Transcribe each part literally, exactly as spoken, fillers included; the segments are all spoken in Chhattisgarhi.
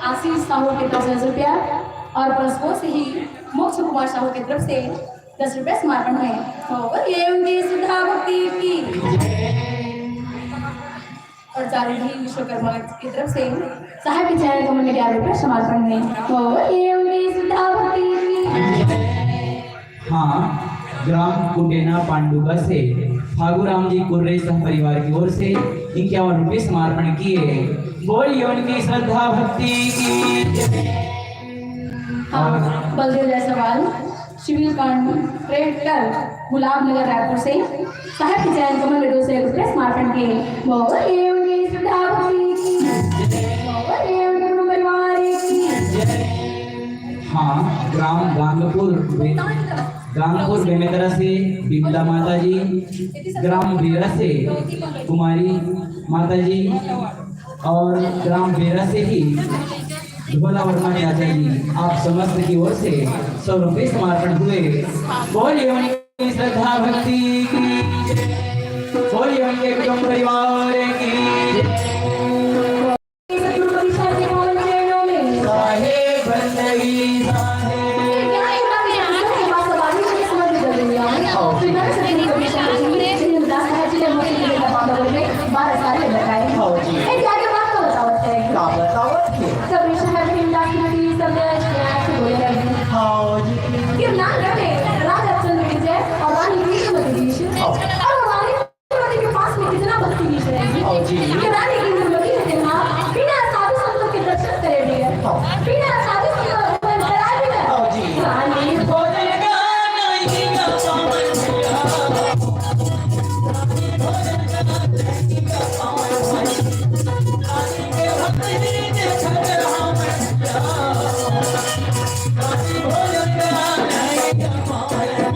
आशीष साहू के दस रुपया और पुरस्कार से ही मोक्ष कुमार साहू की तरफ से दस रुपया समर्पण हुए। तो बोलिए उनकी श्रद्धा भक्ति की। और चारू भी विश्वकर्मा की तरफ से साहब के चरण कमल में ग्यारह रुपया समर्पण हुए। तो बोलिए उनकी श्रद्धा भक्ति की। हाँ, ग्राम कुंडेना पांडुगा से फागू राम जी कुर्रे सह परिवार की ओर से इक्यावन रुपये समर्पण किए। बोलिए उनकी श्रद्धा भक्ति की। हाँ, बलदेव जायसवाल, सिविल कांड, ट्रेड कर, गुलाब नगर, रायपुर से साहब के चरण कमल में दो सौ एक रुपये समर्पण किए। बोलिए उनकी श्रद्धा भक्ति की। बोलिए उनके गुरु परिवार की। हाँ, ग्राम गांगपुर बे-, गांगपुर बेमेतरा से बिमला माता जी, ग्राम बेरा से कुमारी माता जी और ग्राम बेरा से ही भोला वर्मा चाचा जी, आप समस्त की ओर से सौ रुपये समर्पण हुए। बोलिए उनकी श्रद्धा भक्ति की, बोलिए उनके कुटुंब परिवार की। सतगुरु कबीर साहब के पावन चरणों में। साहेब बंदगी साहेब। क्या एक बार मैं किसी के पास सवाल नहीं, मुझे समझ में कर दूंगी आप। हाँ। तो इधर से सतगुरु कबीर साहब जी ने, श्री रविदास साहब जी ने मुझे ये बात बोल के बारह साल में बताए। हाँ जी। ए, क्या के बात तो बताओ, अच्छा है। का बताओ? कबीर साहब के दास की सब ने आज बोले हैं। हाँ जी। गिरनार में राजा चंद्र विजय और रानी इंद्रमती जी। हाँ। और रानी के पास में कितना भक्ति विषय है। हाँ जी। कि रानी इंद्रमती ने कहा, बिना साधु संतों के दर्शन करे बगैर, हाँ। बिना साधु संतों के दर्शन कराए बगैर, हाँ जी। रानी भोजन का नहीं का पावन किया। रानी भोजन का नहीं का पावन किया। रानी के भक्ति ने देखा राम किया। रानी भोजन का नहीं का पावन किया।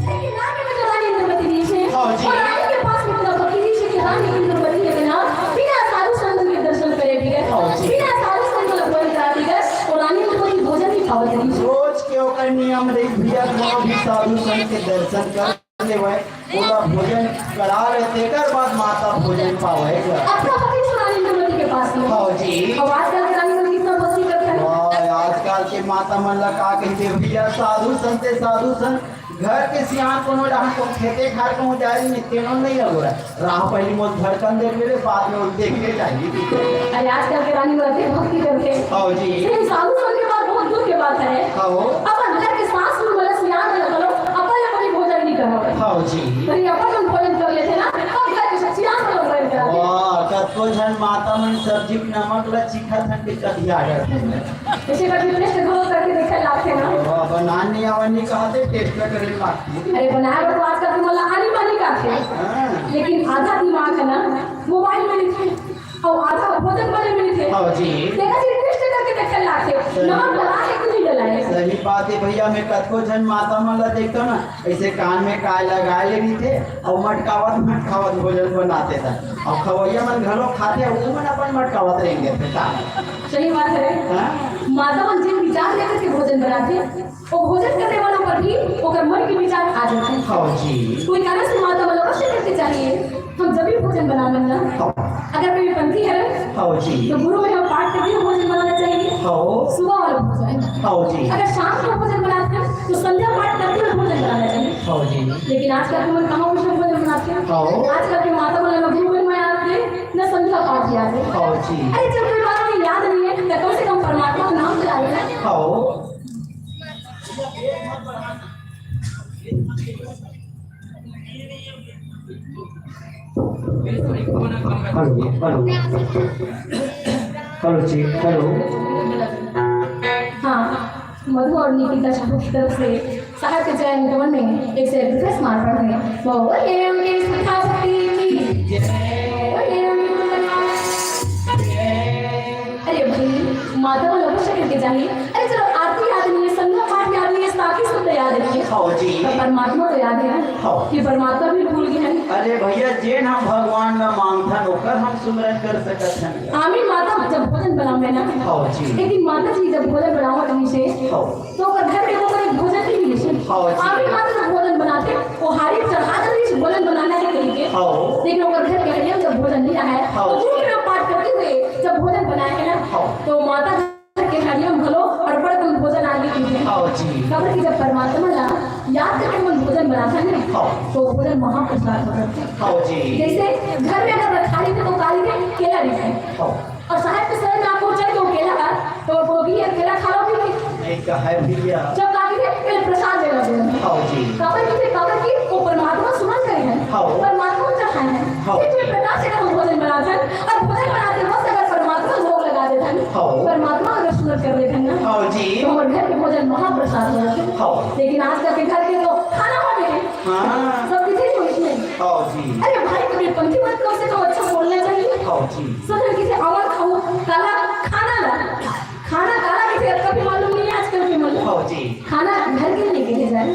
लेकिन रानी में जो रानी इंद्रमती जी है, हाँ जी। और रानी के पास में इतना भक्ति जी है कि रानी इंद्रमती के बिना, बिना साधु संत के दर्शन करे बगैर, हाँ जी। बिना साधु संत के भोजन कराए बगैर, और रानी इंद्रमती भोजन नहीं खावत रही। रोज के ओकर नियम रही भैया, कोनो भी साधु संत के दर्शन कर लेवे, ओला भोजन करा ले, तेकर बाद माता भोजन पावे। अच्छा, भक्ति से रानी इंद्रमती के पास में। हाँ जी। और आजकल के रानी लोग कितना भक्ति करते हैं। वाह, आजकल के माता मन ला का कहिथे भैया, साधु संत, साधु संत। घर के सियान कोनो डहर को खेते खार को जाए नहीं, तेनो नहीं लगो रहा। राह पहली मोर घर कन देख ले, बाद में उन देख के जाएगी। अरे आजकल के रानी वाला भक्ति करते हैं। हाँ जी। लेकिन साधु संत के बाद बहुत दुख के बात है। हाँ हो। अपन घर के सास में वाला सियान वाला करो, अपन अपनी भोजन नहीं करो। हाँ जी। तो ये अपन हम भोजन कर लेते ना, तो घर के सियान वाला भोजन करा। वाह, कतको झन माता मन सब्जी के नमक ला चिखा थन के कभी आ जाते हैं। इसे कभी टेस्ट घलो करके देखे लागथे ना। अब नान नहीं आवा नहीं कहा थे, टेस्ट में करे लागथे। अरे बनाए बर तो आजकल तुम वाला आनी बानी का थे। हाँ। लेकिन आधा दिमाग है ना मोबाइल में नहीं थे और आधा भोजन बने में नहीं थे। हाँ जी। देखा जी टेस्ट करके देखे लागथे। सही। नमक डला है कि नहीं डला है। सही बात है भैया, मैं कतको झन माता मन ला देखता ना, ऐसे कान में काय लगाए ले रहिथे, अउ मटकावत, मटकावत भोजन बनाथे त। अउ खवैया मन घलो खाथे, अउ ओमन अपन मटकावत रहिथे, बेटा। सही बात है। हाँ? माता मन जिन विचार लेकर के भोजन बनाथे, वो भोजन करने वालों पर भी ओकर मन के विचार आ जाथे। हाँ जी। कोई कारण से माता मन अवश्य करके चाहिए, हम तभी भोजन बनावन ना। हाँ। अगर कोई पंथी है, हाँ जी। तो गुरु महिमा पाठ करके भोजन बनाना चाहिए। हाँ। सुबह वाला भोजन। हाँ जी। अगर शाम को भोजन बनाते हैं, तो संध्या पाठ करके भोजन बनाना चाहिए। हाँ जी। लेकिन आजकल के मन कहाँ उठे भोजन बनाते हैं? हाँ। आजकल के माता मन ना गुरु महिमा याद है, ना संध्या पाठ याद है। हाँ जी। अरे, जब कोई बात नहीं याद नहीं है, तो कम से कम परमात्मा का नाम तो याद है। हाँ। Hello, hello. हेलो जी, हेलो। हाँ, मधु और निकिता साहू की तरफ से साहित्य चयन भवन में एक से रिक्वेस्ट मार पड़ रहे हैं। बोले उनकी सखावती की जय। बोले उनकी अरे भाई, माता मन अवश्य करके जाही। अरे चलो, आरती याद नहीं है, संध्या पाठ याद नहीं है, साखी शब्द याद नहीं है। हाँ जी। पर परमात्मा तो याद है ना? हाँ। कि परमात्मा भी भूल गए हैं। अरे भैया, जेन हम भगवान ला मांगथन, ओकर हम सुमरन कर सकत हन। आमी माता जब भोजन बनावे ना, हाँ जी। लेकिन माता जी जब भोजन बनावत रहिसे, हाँ। तो ओकर घर के ओकर एक भोजन भी मिले। हाँ जी। आमी माता जब भोजन बनाथे, वो हारी चढ़ा कर भी भोजन बनाना है कहीं के। हाँ। लेकिन ओकर घर के हरिया जब भोजन नहीं आया है, हाँ। तो गुरु महिमा पाठ करते हुए जब भोजन बनाए है ना, हाँ। तो माता घर के हरिया में भलो अड़पड़ कम भोजन आगे कीजिए। हाँ जी। काबर कि जब परमात्मा ला याद करके मन भोजन बनाता है ना, हाँ। तो भोजन महाप्रसाद हो जाता है। हाँ जी। जैसे घर में अगर रखाली थे तो काली थे, केला नहीं है। हाँ। और साहेब के शरण में आप पहुंचे तो केला का, तो वो भी है, केला खा लो भी नहीं। नहीं कहा है भैया। जब काली थे, पहले प्रसाद लेना चाहिए। हाँ जी। काबर की थे, काबर की वो परमात्मा सुमन करे हैं। हाँ। परमात्मा चढ़ाए हैं। हाँ। फिर जो प्रकाश से हम भोजन बनाते हैं, और भोजन बनाते वक्त अगर परमात्मा भोग लगा देते हैं, हाँ। परमात्मा अगर सुमन कर लेते हैं ना, हाँ जी। तो हमारे घर के भोजन महाप्रसाद हो जाते हैं। हाँ। लेकिन आजकल के घर के तो खाना वाले हैं। हाँ। सब किसी को इसमें। हाँ जी। अरे भाई, कभी पंथी मत कम से कम अच्छा बोलना चाहिए। हाँ जी। सब किसी अमर खाओ, काला खाना ला। खाना काला किसी अब कभी मालूम नहीं है आजकल के मतलब। हाँ जी। खाना घर के लेके नहीं जाए,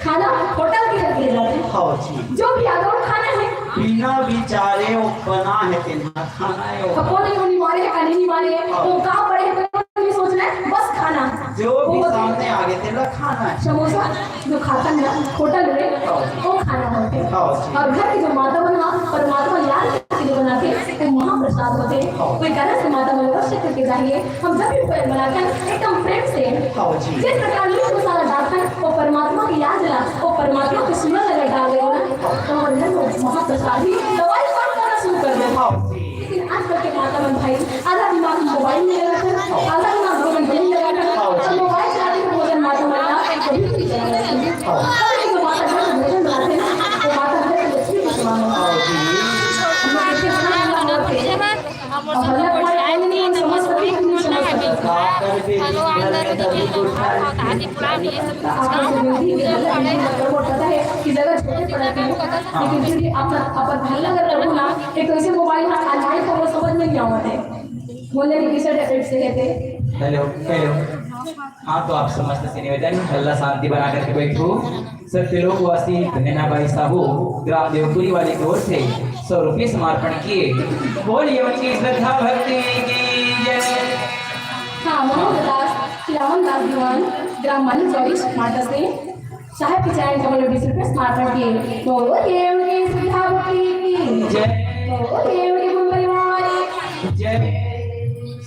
खाना होटल के लेके जाते हैं। हाँ जी। जो भी अगर खाना है, बिना विचारे वो बना है, तेना खाना है वो। अब कौन नहीं मारे है, कानी नहीं मारे है, हाँ। वो कहाँ पड़े हैं, कोई नहीं सोचना है, बस खाना। जो भी वो सामने आ गए, तेना खाना है। समोसा जो खाता है ना होटल में, हाँ। वो खाना होता है। हाँ जी। और घर की जो माता बना, परमात्मा याद करके जो बनाते हैं, वो महाप्रसाद होते हैं। हाँ। कोई तरह से माता बना अवश्य करके जाइए। हम जब भी भोजन बनाते हैं, एकदम प्रेम से, हाँ जी। जिस प्रकार मीठ मसाला डालते हैं, वो परमात्मा की याद ला, वो परमात्मा के सुमन अगर डाल देगा ना, तो हमारे घर में महाप्रसाद ही दवाई काम करना शुरू कर देगा। हाँ जी। लेकिन आजकल के माता मन भाई आधा दिमाग मोबाइल में लगा था, आधा दिमाग भोजन में लगा था। हाँ जी। और मोबाइल चलाते हुए भोजन माता मन ना कभी भी नहीं चला सकते। हाँ। तब ये जो माता घर में भोजन बनाते हैं, वो माता घर में लक्ष्मी को समान होता है। हाँ जी। हम लोग कैसे खाना बनाते हैं? अब हल्ला पाए, कोई नहीं समझ सकते, कोई नहीं समझ सकते। हेलो, अंदर देखिए, तो आज ये सब आपको विनती है कि गलत नहीं मतलब, वो पता है कि जगह छोटे पड़ते हैं, लेकिन फिर भी अपना, अपन हल्ला कर रखो ना, एक तो ऐसे मोबाइल हाथ आ जाए तो वो समझ में नहीं आवत है। बोलने की किसे डेफिट से कहते हैं। Hello, hello. हाँ, तो आप समस्त से निवेदन, हल्ला शांति बना करके बैठो। सत्यलोकवासी बहनाबाई साहू, ग्राम देवपुरी वाले की ओर से सौ रुपये समर्पण किए। बोलिए उनकी श्रद्धा भक्ति की जय। हाँ, मनोहर दास, रामन दास दीवान, ग्राम माली चौबीस, माता से साहेब के चरण कमल में बीस रुपये समर्पण किए। बोलिए उनकी श्रद्धा भक्ति की जय। बोलिए उनके गुरु परिवार की जय।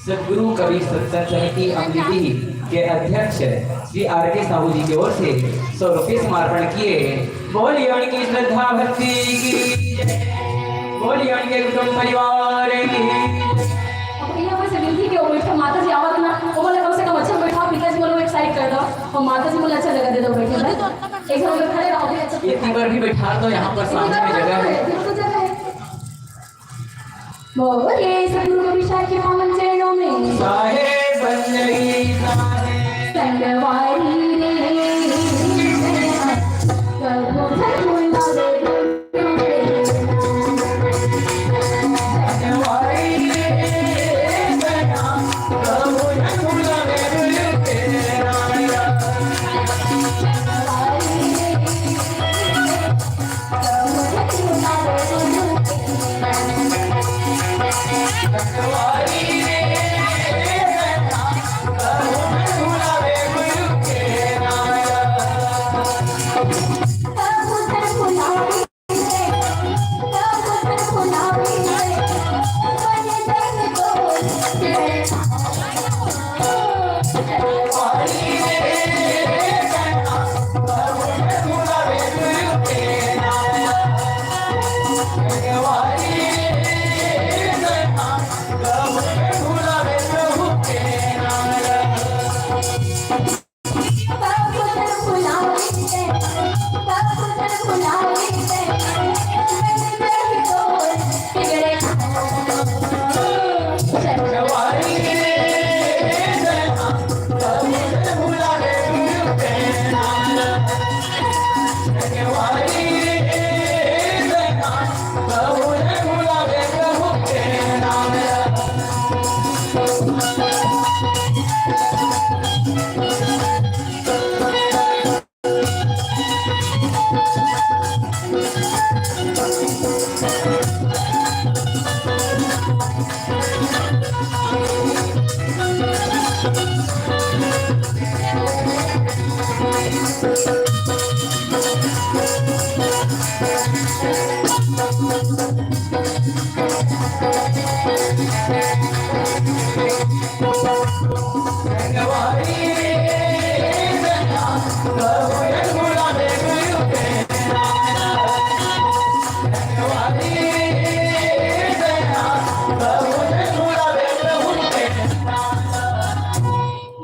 सदगुरु कबीर सत्संग समिति अमलीडीह के अध्यक्ष श्री आर के साहू जी की ओर से सौ रुपये समर्पण किए। बोलिए उनकी श्रद्धा भक्ति की जय। बोलिए उनके कुटुंब परिवार की। अब यहाँ पर से विनती के बैठे माता जी आवत ना, वो बोले कम से कम अच्छा बैठा, पिताजी बोले एक साइड कर दो, और माता जी बोले अच्छा लगा दे दो बैठे ना, एक बार खड़े रहो, अच्छा इतनी बार भी बैठा दो, यहाँ पर सामने में जगह है। बिल्कुल जगह है। बोले सतगुरु विशाल के पावन चरणों में। साहेब बन गई साहेब। संगवारी रे, प्रभु सतगुरु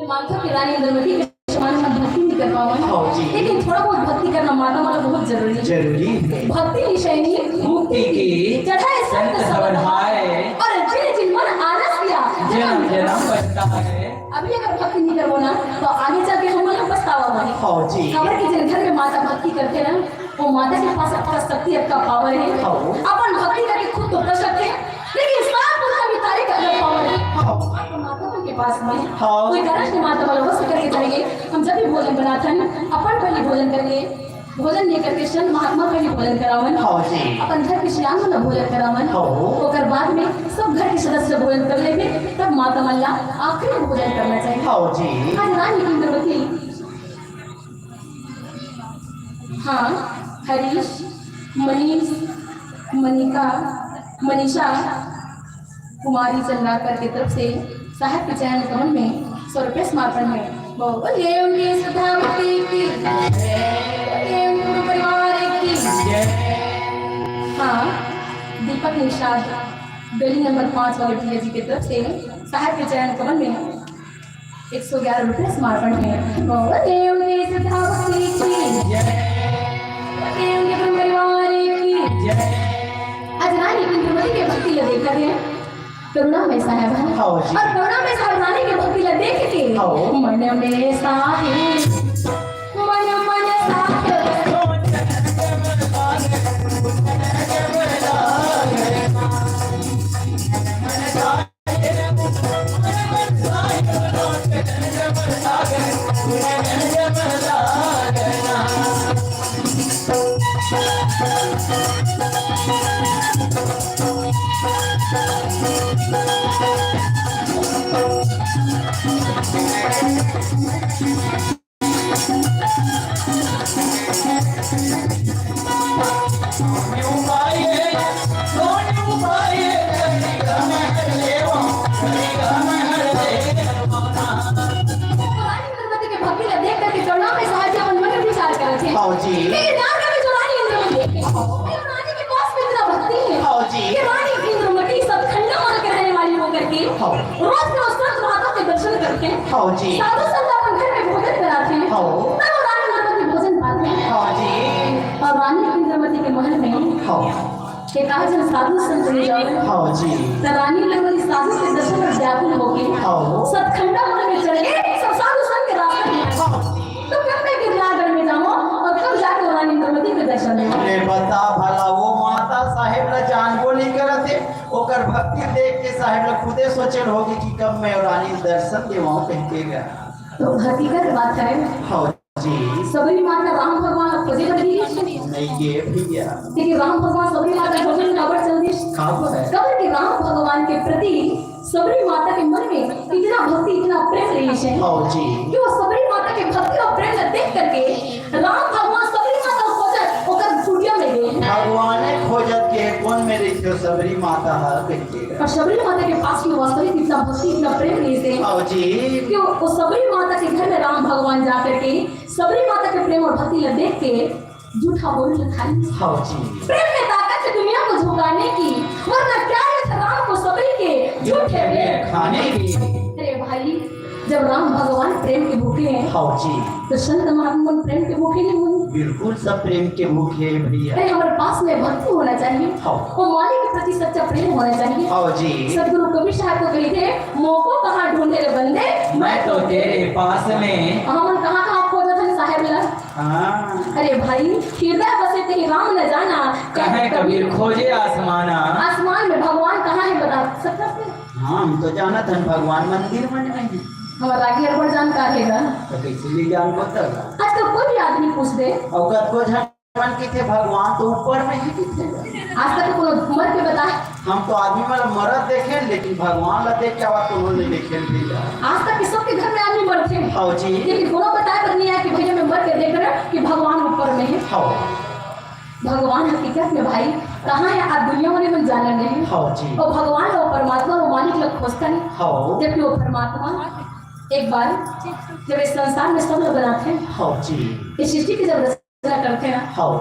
मानथों कि रानी इंद्रमती के समान हम भक्ति नहीं कर पावन। हाँ जी। लेकिन थोड़ा बहुत भक्ति करना माता मन ला बहुत जरूरी हे। जरूरी हे। भक्ति निशानी मुक्ति की, चढ़ाए संत सब धाए। और जिन जिन मन आलस किया, जन्म जन्म पछताए। अभी अगर भक्ति नहीं करबो ना, तो आगे चल के हमन ला पछतावा होही। हाँ जी। काबर कि जिन घर में माता भक्ति करथे ना, वो माता के पास अतका शक्ति, अतका power हे। हाँ। अपन भक्ति करके खुद तो कर सकथे, लेकिन साथ में भी तारीफ कर पावे। हाँ। तो माता मन के पास में हाँ। कोई गरज नहीं, माता मन ला वश करके जाइए। हम जब भी भोजन बनाथन, अपन पहले भोजन करिए, भोजन नहीं करके संत महात्मा पहले भोजन करावन। हाँ जी। अपन घर के सियान मन ला भोजन करावन। हाँ। ओकर बाद में सब घर के सदस्य भोजन कर लेथे, तब माता मन ला आखिरी में भोजन करना चाहिए। हाँ जी। आज रानी इंद्रमती हाँ, हरीश, मनीष, मनिका, मनीषा, कुमारी चंद्राकर के तरफ से साहेब के चरण कमल में सौ रुपये समर्पण हे। बोलिए उनकी सदावती की जय, बोलिए उनके गुरु परिवार की जय। हाँ, दीपक निषाद, गली नंबर पाँच वाले भैया जी के तरफ से साहेब के चरण कमल में एक सौ ग्यारह रुपये समर्पण हे। बोलिए उनकी सदावती की जय। बोलिए उनके गुरु परिवार की जय। आज रानी इंद्रमती के भक्ति ला देखत हे, करुणा में साहेब हे। हाँ जी। और करुणा में साहेब रानी के भक्ति ला देख के हाँ। मन में साहेब, मन मन साहेब। रानी इंद्रमती के भक्ति ला देख करके करुणा में साहेब जी अपन मन में विचार करत हे। हाँ जी। लेकिन राजा में जो रानी इंद्रमती हे, रानी के पास में इतना भक्ति हे हाँ जी। कि रानी इंद्रमती सतखंडा महल के रहने वाली होकर के हाँ। रोज रोज संत महात्मा के दर्शन करथे। हाँ जी। साधु संत अपन घर में भोजन कराथे। हाँ। तब वो रानी इंद्रमती भोजन पाथे। हाँ जी। और रानी इंद्रमती के महल में हाँ। एकाध झन साधु संत मिल जावे। हाँ जी। त रानी इंद्रमती साधु के दर्शन में व्याकुल होके हाँ। सतखंडा महल में चल के सब साधु संत के रास्ता में हाँ। तो कब मैं गिरनारगढ़ में जाऊँ और कब जाके रानी इंद्रमती के दर्शन देवँ? अरे बता भला, वो माता साहेब ला जानबो नहीं करत हे, ओकर भक्ति देख के साहेब ला खुदे सोचल होगी कि कब मैं रानी दर्शन देवँ कह के गा। तो हकीकत बात हे। हाँ जी। सबरी माता राम भगवान ला खोजे बर गे। नहीं गे भैया। लेकिन राम भगवान सबरी माता खोजे बर काबर चल दिस? काबर? काबर कि राम भगवान के प्रति सबरी माता के मन में इतना भक्ति, इतना प्रेम रहिस हे हाँ जी। कि वो सबरी माता के भक्ति और प्रेम ला देख करके राम भगवान सबरी माता खोजत ओकर कुटिया में गे। भगवान खोजत के कोन में रहिथे सबरी माता ह कह के। और सबरी माता के पास में वास्तविक इतना भक्ति, इतना प्रेम रहिस हे हाँ जी। कि वो, वो सबरी माता के घर में राम भगवान जा करके सबरी माता के प्रेम और भक्ति ला देख के जूठा बोल के खाली। हाँ जी। प्रेम में ताकत है दुनिया को झुकाने की, वरना क्या है राम को सबरी के झूठे बेर खाने की। अरे भाई, जब राम भगवान प्रेम के भूखे हैं, हाँ जी। तो संत महात्मा प्रेम के भूखे नहीं होंगे? बिल्कुल, सब प्रेम के भूखे हैं भैया। अरे, हमारे पास में भक्ति होना चाहिए। हाँ। वो मालिक के प्रति सच्चा प्रेम होना चाहिए। हाँ जी। सदगुरु कबीर साहब तो कहे थे, "मोको कहाँ ढूंढे रे बंदे, मैं तो तेरे पास में।" हम कहाँ कहाँ खोजत हन साहेब ला? हाँ। अरे भाई, हृदय बसे तेहि राम न जाना। कहे कबीर खोजे आसमाना। आसमान में भगवान कहाँ है बता सकत हे? हाँ, हम तो जानत हन भगवान मंदिर में नहीं। हमारा आगे अड़बड़ जानकार हे गा। तो कैसे भी जान पता गा? आजकल कोई भी आदमी पूछ दे। और कतको झन मन किथे भगवान तो ऊपर में ही किथे। आज तक कोनो मर के बताए? हम तो आदमी मन ला मरत देखे, लेकिन भगवान ला देख के आवा कोनो नइ देखे भैया। आज तक के सबके घर में आदमी मरथे। हव जी। लेकिन कोनो बताए बर नइ आए कि भैया मैं मर के देख रहा कि भगवान ऊपर में है। हव। भगवान हकीकत में भाई कहाँ है, आज दुनिया वाले मन जानन नहीं। हव जी। अउ भगवान अउ परमात्मा अउ मालिक ला खोजथन। हव। जबकि वो परमात्मा एक बार जब इस संसार में सब लोग बनाथे, हव जी। इस सृष्टि की जब रचना करथे ना, हव।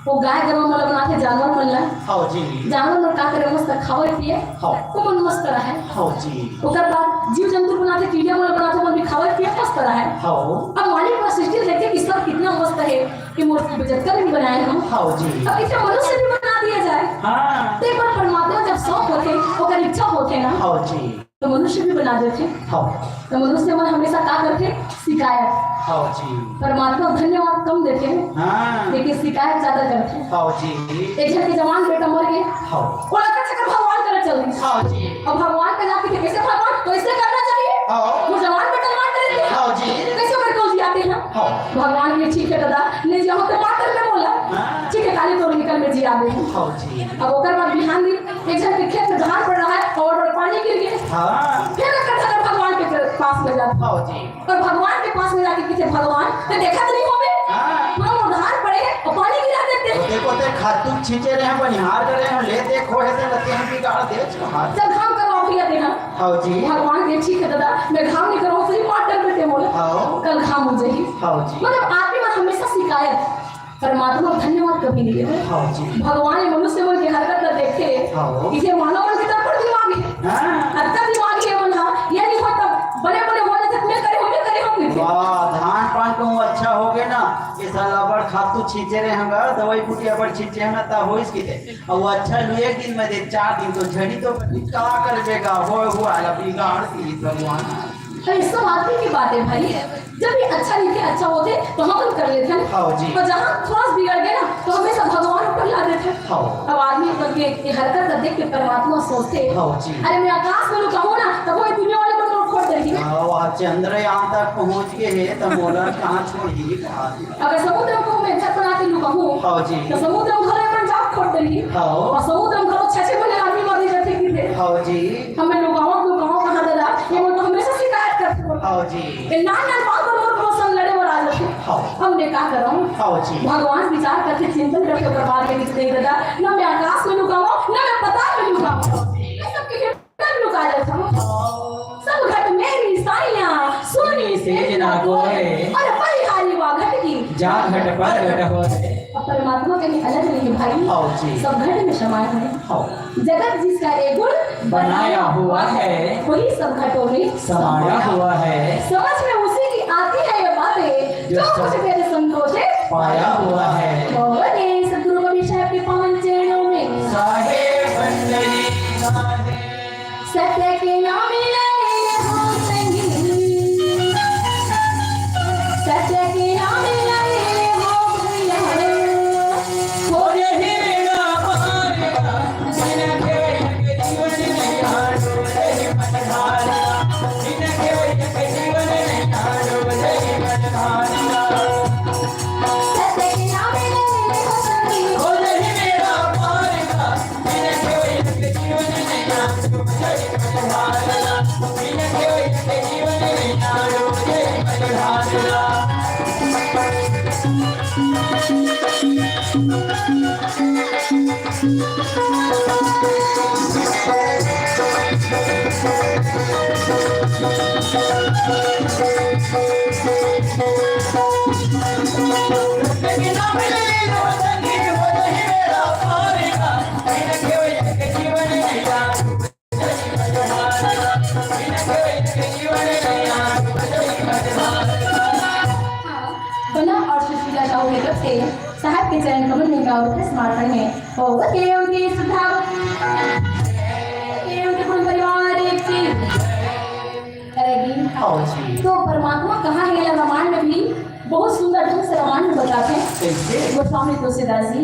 वो गाय गरु मन ला बनाथे, जानवर मन ला। हव जी। जानवर मन का करे, मस्त खावे पिए, हव। वो मन मस्त रहे। हव जी। ओकर बाद जीव जंतु बनाथे, चिड़िया मन ला बनाथे, वो मन भी खावे पिए मस्त रहे। हव। अब मालिक ला सृष्टि देखे कि सब कितना मस्त है, कि मोर जतका भी बनाए हम। हव जी। अब इतना मनुष्य भी बना दिया जाए। हाँ। तो एक बार परमात्मा जब शौक होथे, ओकर इच्छा होथे ना, हव जी। तो मनुष्य भी बना देथे। हव। तो मनुष्य मन हमेशा का करथे? शिकायत। हव जी। परमात्मा धन्यवाद कम देथे, हाँ। लेकिन शिकायत ज्यादा करथे। हव जी। एक झन के जवान बेटा मर गे, हव। वो लड़का चक्कर भगवान करा चल दी। हव जी। अब भगवान का जाके कइसे, भगवान कइसे करना चाहिए? हव। वो जवान बेटा मार रहे थे। हव जी। कइसे ओकर कौल दिया थे ना? हव। भगवान ये ठीक है दादा, नहीं जाओ तो मार कर बोला। हाँ। ठीक है, काली तो निकल में जिया दे। हव जी। अब ओकर बाद बिहान दिन एक झन के खेत में धान पड़ रहा है और पानी गिर गए। हाँ। फिर एक झन भगवान के पास में जाता। हव जी। और भगवान के पास में जाके किथे, भगवान, ते देखा तो नहीं होवे? हाँ। हम उधार पड़े हैं और पानी गिरा देते हैं। ओते कोते खातू छींचे रहे हैं, बनिहार करे हैं, ले दे खोहे से लगे हैं, बिगाड़ दे छहार। चल घाम करवाओ भैया तेरा। हव जी। भगवान के ठीक है दादा, मैं घाम नहीं करवाऊँ, सही मार कर देते मोला। हव। कल घाम हो जाही। हव जी। मतलब आदमी मन हमेशा शिकायत, परमात्मा धन्यवाद कभी नहीं देवे। हव जी। भगवान ये मनुष्य मन के हरकत ला देखथे, हव। इसे मानव मन के तरफ दिमाग है। हाँ। अतका दिमाग है मन हा, ये नहीं होता, बड़े बड़े होने तक मैं करे हूँ, मैं करे हूँ, मैं करे हूँ। वाह, धान पान कहूँ अच्छा हो गए ना, ये साला बड़ खातू छींचे रहे हंगा, दवाई बूटी बड़ छींचे हंगा, ता होइस किथे। अब वो अच्छा लू एक दिन में दे, चार दिन तो झड़ी तो का कर देगा, वो हुआ ला बिगाड़ दी भगवान। तो ये सब आदमी की बात है भाई, जब भी अच्छा लिखे, अच्छा होथे, तो हम कर लेथे। हव जी। और जहाँ थोड़ा सा बिगड़ गए ना, तो हमेशा भगवान ऊपर ला देथे। हव। अब आदमी मन के ये हरकत ला देख के परमात्मा सोचथे, हव जी। अरे मैं आकाश में लुकाहूँ ना, तो कोई दुनिया वाले मन मोर खोज देही। हाँ, वह चंद्रयान तक पहुँच गए है, तो मोला कहाँ छोड़ दी? अगर समुद्र में कहूँ मैं घर बना के लुकाहूँ, हव जी। तो समुद्र में घलो अपन जाओ खोज देही। हव। और समुद्र में घलो छह छह महीने आदमी मर जाथे कि थे। हव जी। हमें लुकाओ, लुकाओ कहाँ दादा? ये मन तो हमेशा शिकायत करथे। हव जी। ये नान नान बात पर मोर, मोर संग लड़े बर आ जाथे। हव। अब मैं का करंव? हव जी। भगवान विचार करथे, चिंतन करथे, ओकर बाद में किथे दादा, ना मैं आकाश में लुकाओ, ना मैं पताल में लुकाओ। हव जी। ये सब के तब लुका जाथंव। सब घट मेरी साइयाँ, सोनी सेज ना कोय। अरे बलिहारी वा घट की। जा घट परगट होय। अब परमात्मा कहीं अलग नहीं है भाई। हव जी। सब घट में समाए हैं। हव। जगत जिसका एक गुण बनाया हुआ है। वही सब घटों में समाया हुआ है। समझ में उसी की आती है ये बातें, जो जो कुछ मेरे संतों से पाया हुआ है। और ये सतगुरु कबीर साहब के पावन चरणों में। साहेब मंडली साहेब। सत्य के नाम ले हो संगी, सत्य के नाम ले हो भैया, हो यही बेड़ा पार का, बिन खेल के जीवन नहीं आनो, यही मत हारना, बिन खेल के जीवन नहीं आनो, यही मत हारना। सत्य के नाम ले हो संगी, हो यही बेड़ा पार का, बना और सुशीला साहू की तरफ से साहब के चरण कमल में गाँव के समर्पण में। ओ, ओके, ओके, सुधा। ओके, ओके, पूरे परिवार एक चीज। अरे दी। हाँ जी। तो परमात्मा कहाँ है, ये रामायण में भी बहुत सुंदर ढंग से रामायण में बताते हैं। कैसे? गोस्वामी तुलसीदास जी।